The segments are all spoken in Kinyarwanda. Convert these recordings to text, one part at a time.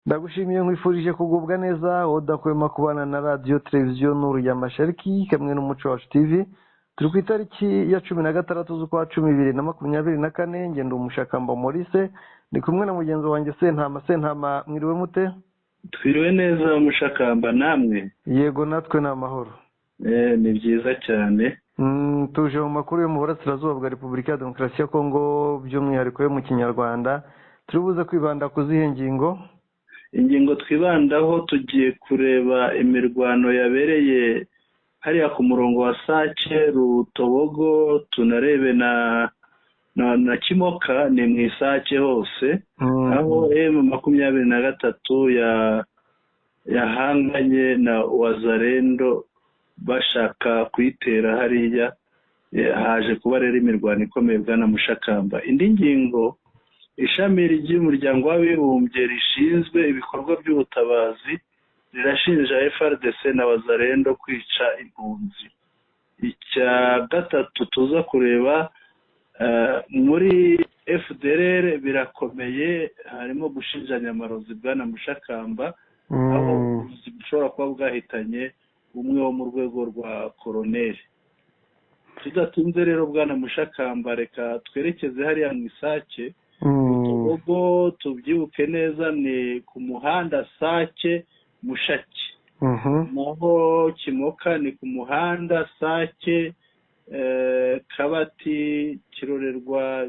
Ndagushimiye, nkwifurije kugubwa neza, udahwema kubana na Radiyo Televiziyo Nuru ya Mashariki kamwe n'Umuco Wacu TV. Turi ku itariki ya 16 z'ukwa 10 2024. Ngenda Umushakamba Maurice, ndi kumwe na mugenzi wanjye Sentama. Sentama, mwiriwe mute? Twiriwe neza, Umushakamba, namwe? Yego, natwe ni amahoro. Ni byiza cyane. Tuje mu makuru yo mu burasirazuba bwa Repubulika ya Demokarasi ya Kongo, by'umwihariko yo mu Kinyarwanda. Turi buze kwibanda ku zihe ngingo? Ingingo twibandaho, tugiye kureba imirwano yabereye hariya ku murongo wa Sake Rutobogo, tunarebe na Kimoka, ni mu Isake hose, aho M23 yahanganye na Wazalendo bashaka kuyitera hariya. Haje kuba rero imirwano ikomeye, bwana Mushakamba. Indi ngingo, ishami ry'Umuryango w'Abibumbye rishinzwe ibikorwa by'ubutabazi rirashinja FARDC na Wazalendo kwica impunzi. Icya gatatu tuza kureba, muri FDLR birakomeye, harimo gushinjanya amarozi, bwana Mushakamba, aho uburozi bushobora kuba bwahitanye umwe wo mu rwego rwa koroneri. Tudatinze rero, bwana Mushakamba, reka twerekeze hariya mu Isake Rutobogo. Tubyibuke neza, ni ku muhanda Sake Mushaki, naho Kimoka ni ku muhanda Sake Kabati Kirorerwa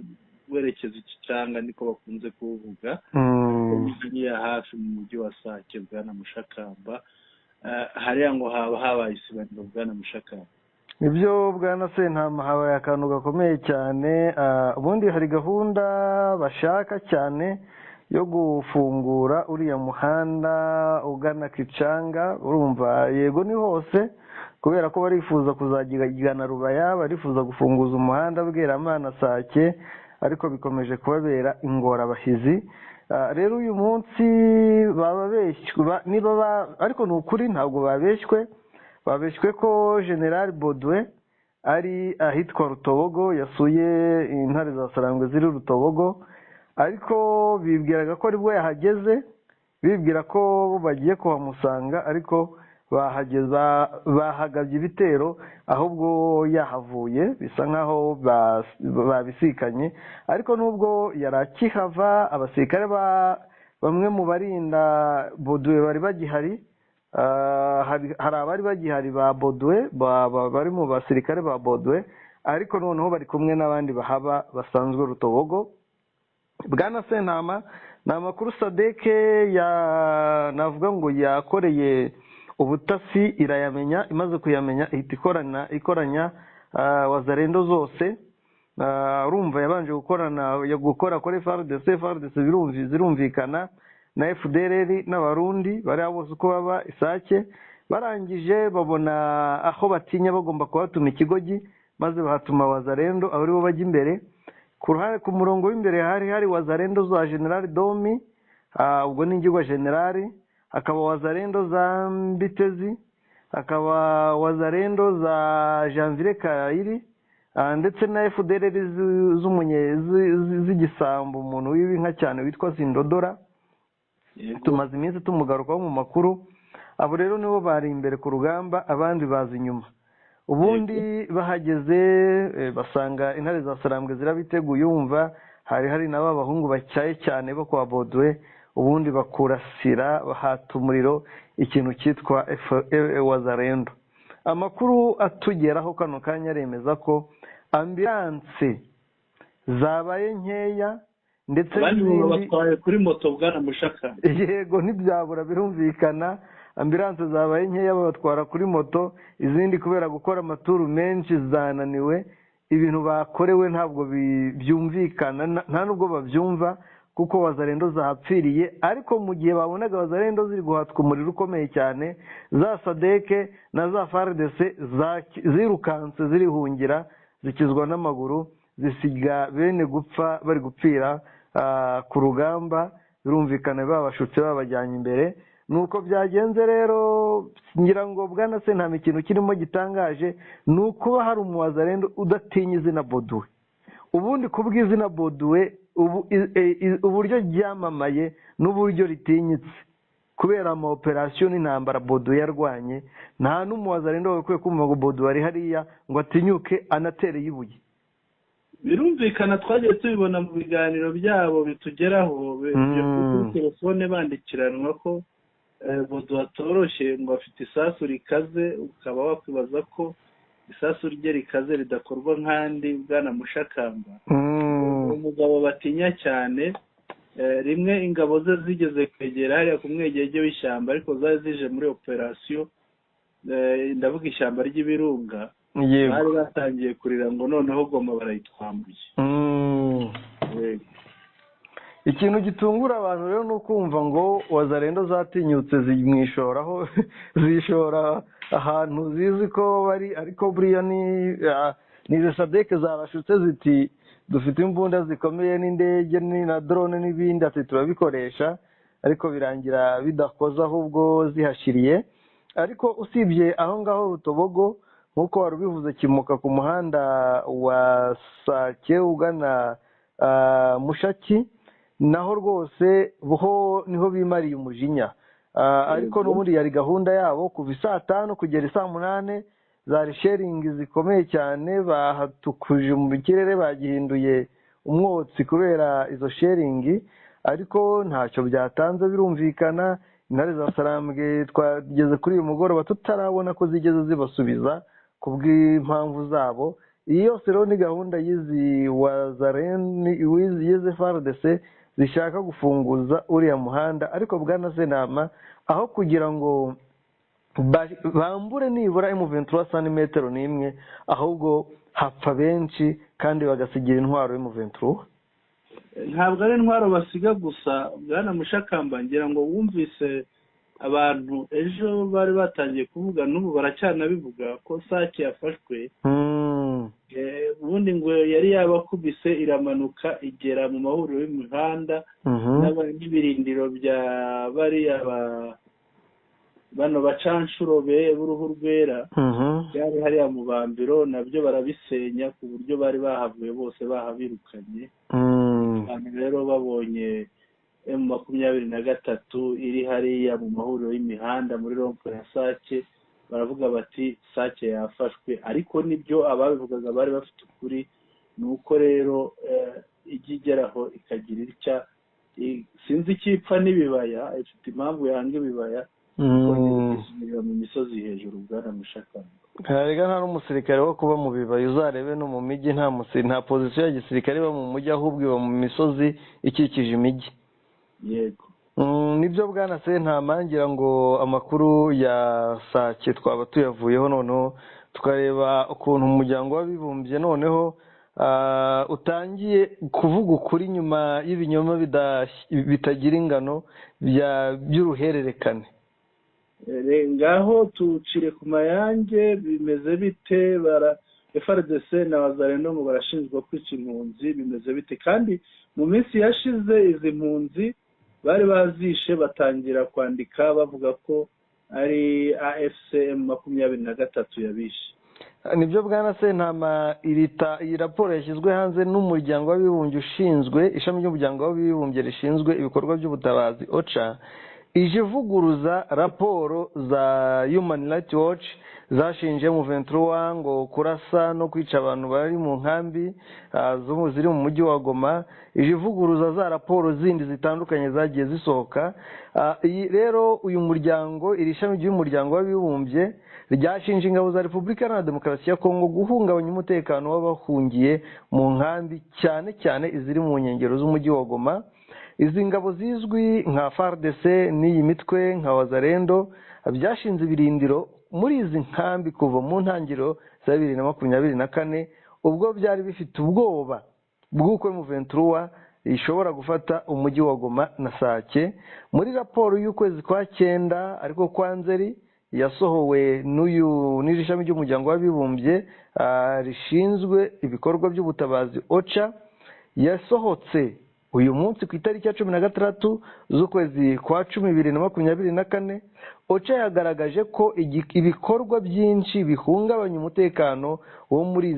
werekeza Ikicanga, niko bakunze kuwuvuga, hariya hafi mu mujyi wa Sake. Bwana Mushakamba, hariya ngo haba habaye isibaniro, bwana Mushakamba. Nibyo, bwana Sentama, habaye akantu gakomeye cyane. Ubundi hari gahunda bashaka cyane yo gufungura uriya muhanda ugana Kicanga, urumva, yego ni hose, kubera ko barifuza kuzagana Rubaya, barifuza gufunguza umuhanda Bweramana Sake, ariko bikomeje kubabera ingorabahizi. Rero uyu munsi baba beshywe niba, ariko ni ukuri ntabwo babeshywe, babeshywe ko General Baudouin ari ahitwa Rutobogo, yasuye intare za Sarangwe ziri Rutobogo, ariko bibwiraga ko aribwo yahageze, bibwira ko bagiye kuhamusanga, ariko bahageza bahagabye ibitero ahubwo yahavuye, bisa nkaho babisikanye. Ariko nubwo yari akihava, abasirikare bamwe mu barinda Baudouin bari bagihari, hari abari bagihari ba Baudouin, bari mu basirikare ba Baudouin, ariko noneho bari kumwe n'abandi bahaba basanzwe Rutobogo. Bwana Sentama, ni amakuru SADC ya navuga ngo yakoreye ubutasi irayamenya. Imaze kuyamenya ihita ikoranya Wazalendo zose. Urumva, yabanje gukorana gukora kuri FARDC, FARDC zirumvikana na FDLR n'Abarundi bariya bose uko baba Isake. Barangije babona aho batinya bagomba kuhatuma ikigogi, maze bahatuma Wazalendo, abo aribo bajya imbere. Ku ruhande, ku murongo w'imbere hari Wazalendo za General Domi, ubwo ni ingirwa generali, hakaba Wazalendo za Mbitezi, hakaba Wazalendo za Janvier Kayiri, ndetse na FDLR z'igisambo, umuntu w'inka cyane witwa Sindodora, tumaze iminsi tumugarukaho mu makuru. Abo rero nibo bari imbere ku rugamba, abandi baza inyuma. Ubundi bahageze basanga intare za Sarambwe zirabiteguye. Yumva hari n'aba bahungu batyaye cyane bo kwa Baudouin. Ubundi bakurasira, bahata umuriro ikintu cyitwa Wazalendo. Amakuru atugeraho kano kanya aremeza ko ambulance zabaye nkeya, ndetse Abandi batwaye kuri moto, bwana Mushaka. Yego, ntibyabura, birumvikana. Ambulance zabaye nkeya, babatwara kuri moto, izindi kubera gukora amaturu menshi zananiwe. Ibintu bakorewe ntabwo byumvikana, nta nubwo babyumva, kuko Wazalendo zahapfiriye. Ariko mu gihe babonaga Wazalendo ziri guhatwa umuriro ukomeye cyane, za SADC na za FARDC zirukanse zirihungira, zikizwa n'amaguru, zisiga bene gupfa bari gupfira ku rugamba. Birumvikana, babashutse babajyanye imbere, nuko byagenze. Rero ngira ngo, bwana se, nta ikintu kirimo gitangaje ni ukuba hari umuwazalendo udatinya izina Baudouin. Ubundi kubw'izina Baudouin, uburyo ryamamaye n'uburyo ritinyitse. Kubera ama operasiyo n'intambara Bodo yarwanye, nta n'umuwazarendo wagakwiye kumva ngo Bodo ari hariya ngo atinyuke anatereye ibuye. Birumvikana, twagiye tubibona mu biganiro byabo bitugeraho kuri telefone bandikiranwa ko Bodo atoroshye, ngo afite isasu rikaze. Ukaba wakwibaza ko isasu rye rikaze ridakorwa nk'andi, bwana Mushakamba. Umugabo batinya cyane. Rimwe ingabo ze zigeze kwegera hariya ku mwegege w'ishyamba, ariko zari zije muri operasiyo, ndavuga ishyamba ry'Ibirunga. Bari batangiye kurira ngo noneho Goma barayitwambuye. Ikintu gitungura abantu rero ni ukumva ngo Wazarendo zatinyutse zimwishoraho, zishora ahantu zizi ko bari, ariko buriya ni izi SADC zabashutse ziti dufite imbunda zikomeye n'indege na drone n'ibindi, ati turabikoresha, ariko birangira bidakoze, ahubwo zihashiriye. Ariko usibye aho ngaho Rutobogo, nk'uko wari ubivuze, kimuka ku muhanda wa Sake ugana Mushaki, naho rwose ho niho bimariye umujinya. Ariko n'ubundi yari gahunda yabo kuva isaa 5 kugera isaa 8, zari shelling zikomeye cyane, bahatukuje mu kirere, bagihinduye umwotsi kubera izo shelling, ariko ntacyo byatanze. Birumvikana, intare za Sarambwe twageze kuri uyu mugoroba tutarabona ko zigeze zibasubiza ku bw'impamvu zabo. Iyi yose rero ni gahunda y'izi Wazareni, y'izi FARDC zishaka gufunguza uriya muhanda. Ariko bwana Senama, aho kugira ngo bambure nibura M23 santimetero n'imwe, ahubwo hapfa benshi kandi bagasigira intwaro M23. Ntabwo ari intwaro basiga gusa, bwana Mushakamba. Ngira ngo wumvise abantu ejo bari batangiye kuvuga, n'ubu baracyanabivuga, ko Sake yafashwe. Ubundi ngo yari yabakubise iramanuka igera mu mahuriro y'imihanda n'ibirindiro bya bariya bano bacanshuro b'uruhu rwera byari hariya mu Bambiro, nabyo barabisenya ku buryo bari bahavuye bose bahabirukanye. Abantu rero babonye M23 iri hariya mu mahuriro y'imihanda muri rond-point ya Sake, baravuga bati Sake yafashwe. Ariko nibyo ababivugaga bari bafite ukuri, ni uko rero ijya igeraho ikagira itya, sinzi icyipfa n'ibibaya, ifite impamvu yanga ibibaya, isubirira mu misozi hejuru, bwana Mushakamba. Ntarega nta n'umusirikare wo kuba mu bibaya, uzarebe no mu mijyi nta pozisiyo ya gisirikare iba mu mujyi, ahubwo iba mu misozi ikikije imijyi. Yego. Nibyo bwana Sentama, ngira ngo amakuru ya Sake twaba tuyavuyeho, noneho tukareba ukuntu umuryango w'abibumbye noneho utangiye kuvuga ukuri nyuma y'ibinyoma bitagira ingano by'uruhererekane. Ngaho tucire ku mayange, bimeze bite? FARDC na Wazalendo ngo barashinjwa kwica impunzi, bimeze bite? Kandi mu minsi yashize izi mpunzi bari bazishe, batangira kwandika bavuga ko ari AFC M23 yabishe. Nibyo bwana Sentama, iyi raporo yashyizwe hanze n'umuryango w'abibumbye ushinzwe ishami ry'umuryango w'abibumbye rishinzwe ibikorwa by'ubutabazi OCHA, ije ivuguruza raporo za Human Rights Watch zashinje M23 ngo kurasa no kwica abantu bari mu nkambi ziri mu mujyi wa Goma, ije ivuguruza za raporo zindi zitandukanye zagiye zisohoka. Iyi rero uyu muryango, iri shami ry'umuryango w'abibumbye ryashinje ingabo za Repubulika Iharanira Demokarasi ya Kongo guhungabanya umutekano w'abahungiye mu nkambi, cyane cyane iziri mu nkengero z'umujyi wa Goma. Izi ngabo zizwi nka FARDC n'iyi mitwe nka Wazalendo byashinze ibirindiro muri izi nkambi kuva mu ntangiriro za 2024, ubwo byari bifite ubwoba bw'uko M23 ishobora gufata umujyi wa Goma na Sake. Muri raporo y'ukwezi kwa 9 ariko kwa Nzeri yasohowe n'uyu n'iri shami ry'umuryango w'abibumbye rishinzwe ibikorwa by'ubutabazi OCHA, yasohotse Uyu munsi ku itariki ya 16 z'ukwezi kwa 10 2024, OCHA yagaragaje ko ibikorwa byinshi bihungabanya umutekano wo muri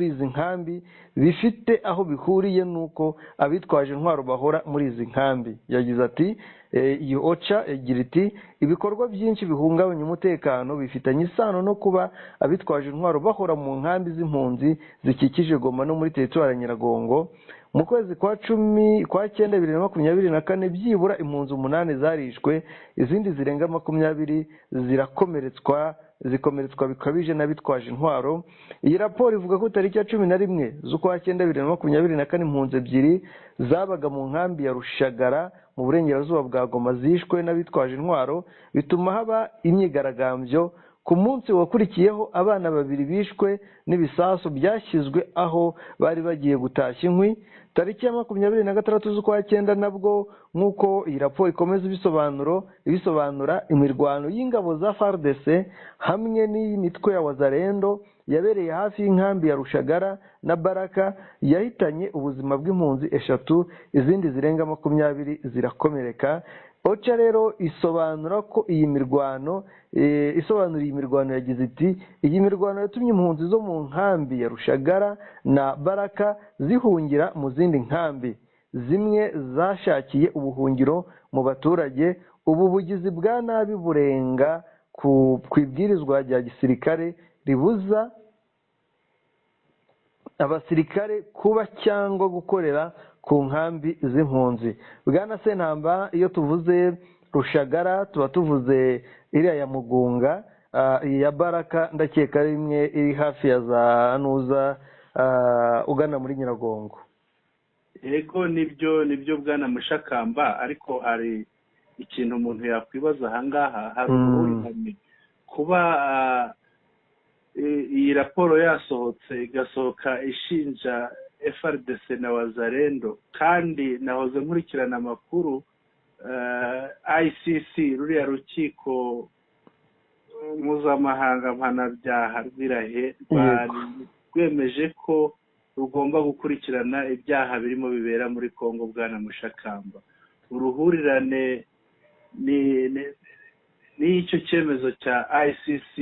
izi nkambi bifite aho bihuriye n'uko abitwaje intwaro bahora muri izi nkambi. Yagize ati iyi OCHA igira iti ibikorwa byinshi bihungabanya umutekano bifitanye isano no kuba abitwaje intwaro bahora mu nkambi z'impunzi zikikije Goma no muri teritwari ya Nyiragongo. Mu kwezi kwa 10 kwa 9 2024 byibura impunzi 8 zarishwe, izindi zirenga 20 zirakomeretswa, zikomeretswa bikabije n'abitwaje intwaro. Iyi raporo ivuga ko tariki ya 11 z'ukwa 9 2024 impunzi 2 zabaga mu nkambi ya Rushagara mu burengerazuba bwa Goma zishwe n'abitwaje intwaro, bituma haba imyigaragambyo. Ku munsi wakurikiyeho abana 2 bishwe n'ibisasu byashyizwe aho bari bagiye gutashya inkwi. Tariki ya 26 z'ukwa 9 nabwo, nk'uko iyi raporo ikomeza ibisobanura, imirwano y'ingabo za FARDC hamwe n'imitwe ya Wazalendo yabereye hafi y'inkambi ya Rushagara na Baraka yahitanye ubuzima bw'impunzi 3, izindi zirenga 20 zirakomereka. OCHA rero isobanura ko iyi mirwano yagize iti iyi mirwano yatumye impunzi zo mu nkambi ya Rushagara na Baraka zihungira mu zindi nkambi, zimwe zashakiye ubuhungiro mu baturage. Ubu bugizi bwa nabi burenga ku ibwirizwa rya gisirikare ribuza abasirikare kuba cyangwa gukorera ku nkambi z'impunzi. Bwana Sentamba, iyo tuvuze Rushagara tuba tuvuze iriya ya Mugunga, iya Baraka ndakeka ari imwe iri hafi ya za Nuza ugana muri Nyiragongo. Yego, nibyo bwana Mushakamba, ariko hari ikintu umuntu yakwibaza ahangaha. Hari uruhurirane kuba iyi raporo yasohotse igasohoka ishinja FARDC na Wazalendo, kandi nahoze nkurikirana amakuru ICC, ruriya rukiko mpuzamahanga mpanabyaha rw'Irahe, rwemeje ko rugomba gukurikirana ibyaha birimo bibera muri Kongo. Bwana Mushakamba, uruhurirane n'icyo cyemezo cya ICC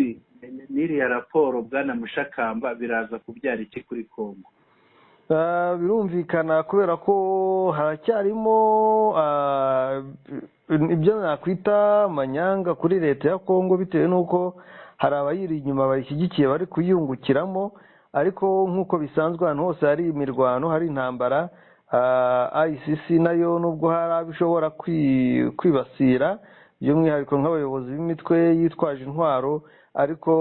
n'iriya raporo, bwana Mushakamba, biraza kubyara iki kuri Kongo? Birumvikana kubera ko haracyarimo ibyo nakwita amanyanga kuri leta ya Kongo, bitewe n'uko hari abayiri inyuma bayishyigikiye bari kuyungukiramo. Ariko nk'uko bisanzwe ahantu hose hari imirwano, hari intambara, ICC nayo nubwo hari abo ishobora kwibasira by'umwihariko nk'abayobozi b'imitwe yitwaje intwaro, ariko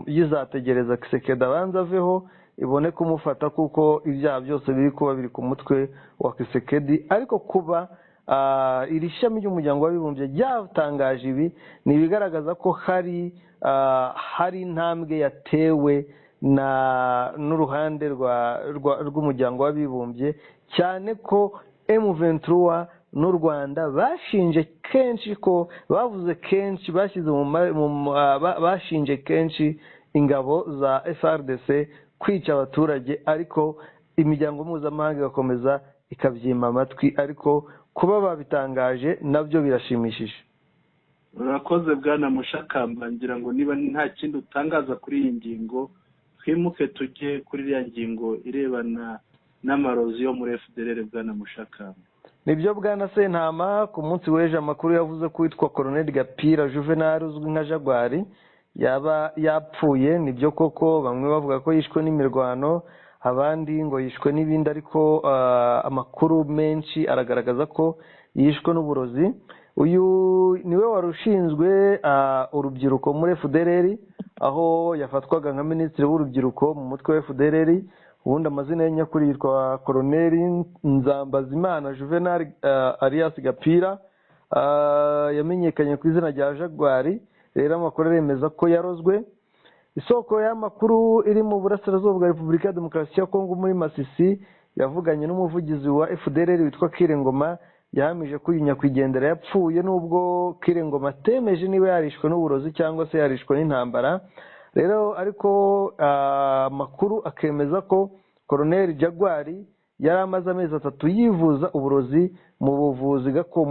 yizategereza Kisekedi abanza aveho ibone kumufata, kuko ibyaha byose biri kuba biri ku mutwe wa Kisekedi. Ariko kuba iri shami ry'umuryango w'abibumbye ryatangaje ibi ni ibigaragaza ko hari intambwe yatewe n'uruhande rw'umuryango w'abibumbye, cyane ko M23 n'u Rwanda bashinje kenshi, ko bavuze kenshi, bashyize bashinje kenshi ingabo za FARDC kwica abaturage, ariko imiryango mpuzamahanga igakomeza ikabyima amatwi. Ariko kuba babitangaje nabyo birashimishije. Urakoze bwana Mushakamba, ngira ngo niba nta kindi utangaza kuri iyi ngingo, twimuke tujye kuri iriya ngingo irebana n'amarozi yo muri FDLR. Bwana Mushakamba. Nibyo bwana Sentama, ku munsi w'ejo amakuru yavuze ko witwa Colonel Gapira Juvenal uzwi nka Jaguar yaba yapfuye. Nibyo koko, bamwe bavuga ko yishwe n'imirwano, abandi ngo yishwe n'ibindi, ariko amakuru menshi aragaragaza ko yishwe n'uburozi. Uyu niwe wari ushinzwe urubyiruko muri FDLR, aho yafatwaga nka minisitiri w'urubyiruko mu mutwe wa FDLR. Ubundi amazina ye nyakuri yitwa Colonel Nzambazimana Juvenal alias Gapira, yamenyekanye ku izina rya Jaguar. Rero amakuru aremeza ko yarozwe. Isoko y'amakuru iri mu burasirazuba bwa Repubulika ya Demokarasi ya Kongo muri Masisi yavuganye n'umuvugizi wa FDLR witwa Kirengoma, yahamije ko uyu nyakwigendera yapfuye, nubwo Kirengoma atemeje niba yarishwe n'uburozi cyangwa se yarishwe n'intambara. Rero ariko amakuru akemeza ko Colonel Jaguar Yari amaze amezi 3 yivuza uburozi mu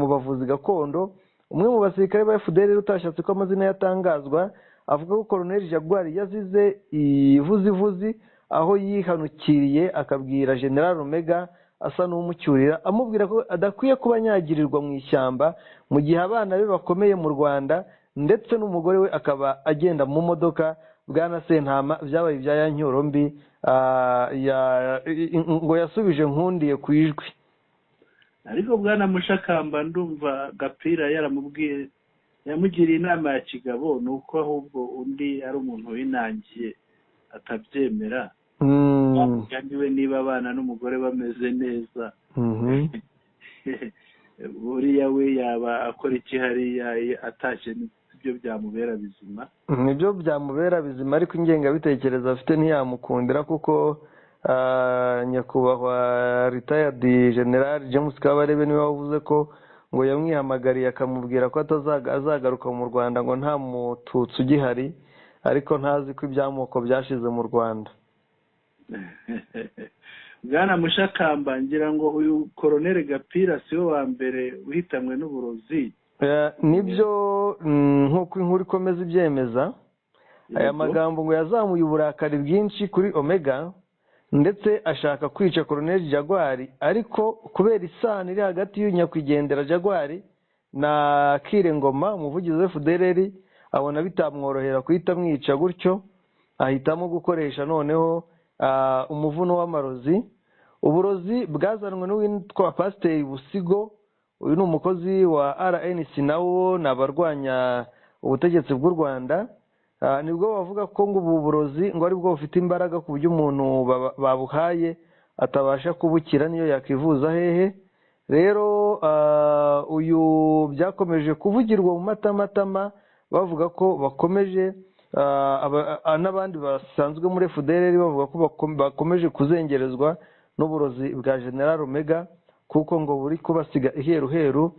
bavuzi gakondo. Umwe mu basirikare ba FDLR utashatse ko amazina yatangazwa avuga ko Colonel Jaguar yazize ivuzivuzi, aho yihanukiriye akabwira General Omega asa n'umucyurira, amubwira ko adakwiye kuba anyagirirwa mu ishyamba mu gihe abana be bakomeye mu Rwanda, ndetse n'umugore we akaba agenda mu modoka. Bwana Sentama, byabaye ibya ya nyuro mbi ngo yasubije Nkundiye ku ijwi. Ariko bwana Mushakamba, ndumva Gapira yaramubwiye, yamugiriye inama ya kigabo, ni uko ahubwo undi ari umuntu winangiye atabyemera. Kandi we niba abana n'umugore bameze neza, buriya we yaba akora iki hariya atashye? Nibyo byamubera bizima, nibyo byamubera bizima, ariko ingengabitekerezo afite ntiyamukundira, kuko nyakubahwa retired General James Kabarebe niwe wavuze ko ngo yamwihamagariye akamubwira ko azagaruka mu Rwanda ngo nta mututsi ugihari, ariko ntazi ko iby'amoko byashize mu Rwanda. Bwana Mushakamba, ngira ngo uyu Colonel Gapira si we wa mbere uhitanwe n'uburozi. Nibyo, nk'uko inkuru ikomeza ibyemeza. Aya magambo ngo yazamuye uburakari bwinshi kuri Omega, ndetse ashaka kwica Colonel Jaguar, ariko kubera isano iri hagati y'unyakwigendera Jaguar na Kirengoma umuvugizi wa FDLR, abona bitamworohera kuhita amwica gutyo, ahitamo gukoresha noneho umuvuno w'amarozi. Uburozi bwazanwe n'uwitwa Pasiteri Busigo, uyu ni umukozi wa RNC, nawo ni abarwanya ubutegetsi bw'u Rwanda. Nibwo bavuga ko ngo ubu burozi ngo aribwo bufite imbaraga ku buryo umuntu babuhaye atabasha kubukira niyo yakwivuza hehe. Rero uyu byakomeje kuvugirwa mu matamatama, bavuga ko bakomeje n'abandi basanzwe muri FDLR bavuga ko bakomeje kuzengerezwa n'uburozi bwa General Omega, kuko ngo buri kubasiga iheruheru.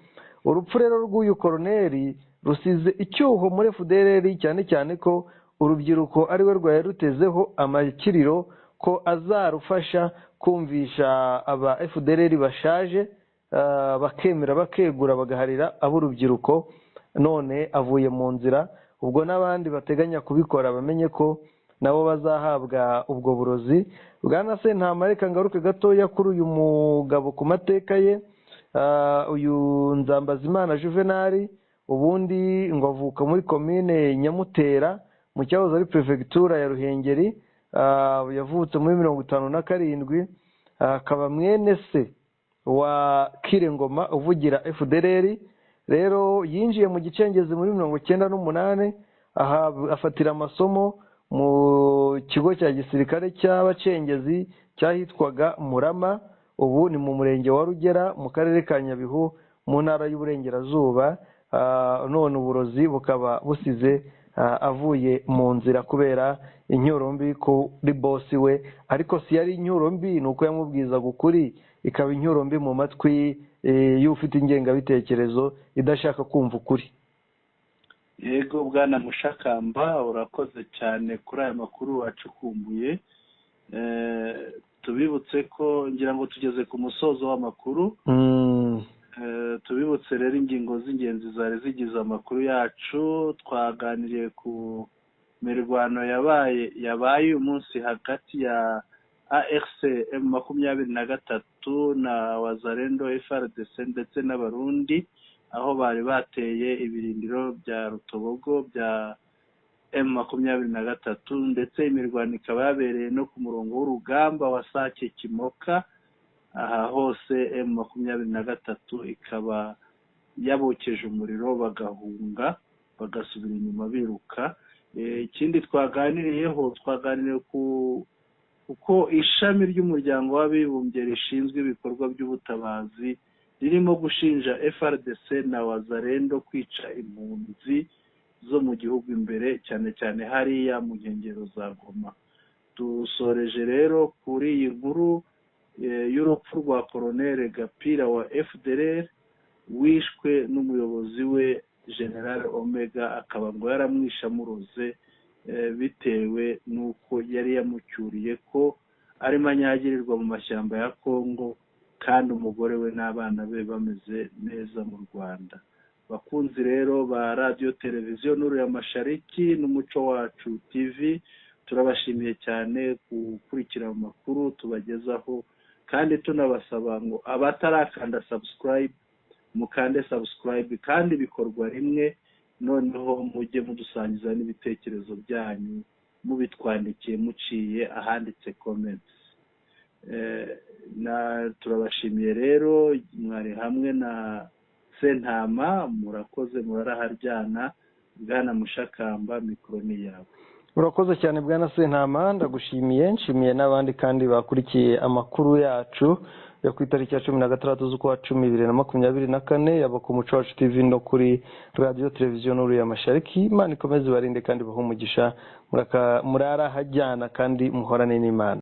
Urupfu rero rw'uyu koroneri rusize icyuho muri FDLR, cyane cyane ko urubyiruko ari we rwari rutezeho amakiriro ko azarufasha kumvisha aba FDLR bashaje, bakemera bakegura bagaharira ab'urubyiruko. None avuye mu nzira, ubwo n'abandi bateganya kubikora bamenye ko nabo bazahabwa ubwo burozi. Bwana Sentama, reka ngaruke gatoya kuri uyu mugabo ku mateka ye. Uyu Nzambazimana Juvenal ubundi ngo avuka muri komine Nyamutera mu cyahoze ari prefecture ya Ruhengeri. Yavutse muri 57, akaba mwene se wa Kirengoma uvugira FDLR. Rero yinjiye mu gicengezi muri 98, afatira amasomo mu kigo cya gisirikare cy'abacengezi cyahitwaga Murama, ubu ni mu murenge wa Rugera mu karere ka Nyabihu mu ntara y'Uburengerazuba. None uburozi bukaba busize avuye mu nzira kubera inyuro mbi kuri bosi we. Ariko si yari inyuro mbi, ni uko yamubwizaga ukuri, ikaba inyuro mbi mu matwi y'ufite ingengabitekerezo idashaka kumva ukuri. Yego bwana Mushakamba, urakoze cyane kuri aya makuru acukumbuye. Tubibutse ko ngira ngo tugeze ku musozo w'amakuru. Tubibutse rero ingingo z'ingenzi zari zigize amakuru yacu. Twaganiriye ku mirwano yabaye uyu munsi hagati ya ARC M23 na Wazalendo FARDC ndetse n'Abarundi, aho bari bateye ibirindiro bya Rutobogo bya M23, ndetse imirwano ikaba yabereye no ku murongo w'urugamba wa Sake Kimoka. Aha hose M23 ikaba yabokeje umuriro bagahunga bagasubira inyuma biruka. Ikindi twaganiriyeho, twaganiriye ku uko ishami ry'umuryango w'abibumbye rishinzwe ibikorwa by'ubutabazi ririmo gushinja FARDC na Wazalendo kwica impunzi zo mu gihugu imbere, cyane cyane hariya mu nkengero za Goma. Dusoreje rero kuri iyi nkuru y'urupfu rwa Colonel Gapira wa FDLR wishwe n'umuyobozi we General Omega, akaba ngo yaramwishe amuroze bitewe n'uko yari yamucyuriye ko Arimo anyagirirwa mu mashyamba ya Kongo, kandi umugore we n'abana be bameze neza mu Rwanda. Bakunzi rero ba Radiyo Televiziyo Nuru ya Mashariki n'Umuco Wacu TV, turabashimiye cyane gukurikira amakuru tubagezaho, kandi tunabasaba ngo abatarakanda subscribe mukande subscribe, kandi bikorwa rimwe. Noneho mujye mudusangiza n'ibitekerezo byanyu mubitwandikiye muciye ahanditse comments. Turabashimiye rero, mwari hamwe na Sentama. Murakoze, muraraharyana. Bwana Mushakamba, mikoro ni yawe. Urakoze cyane, bwana Sentama, ndagushimiye. Nshimiye n'abandi kandi bakurikiye amakuru yacu yo ku itariki ya 16 z'ukwa 10 2024, yaba ku Muco Wacu TV no kuri Radiyo Televiziyo Nuru ya Mashariki. Imana ikomeze ibarinde kandi ibahe umugisha. Murarahajyana kandi muhorane n'Imana.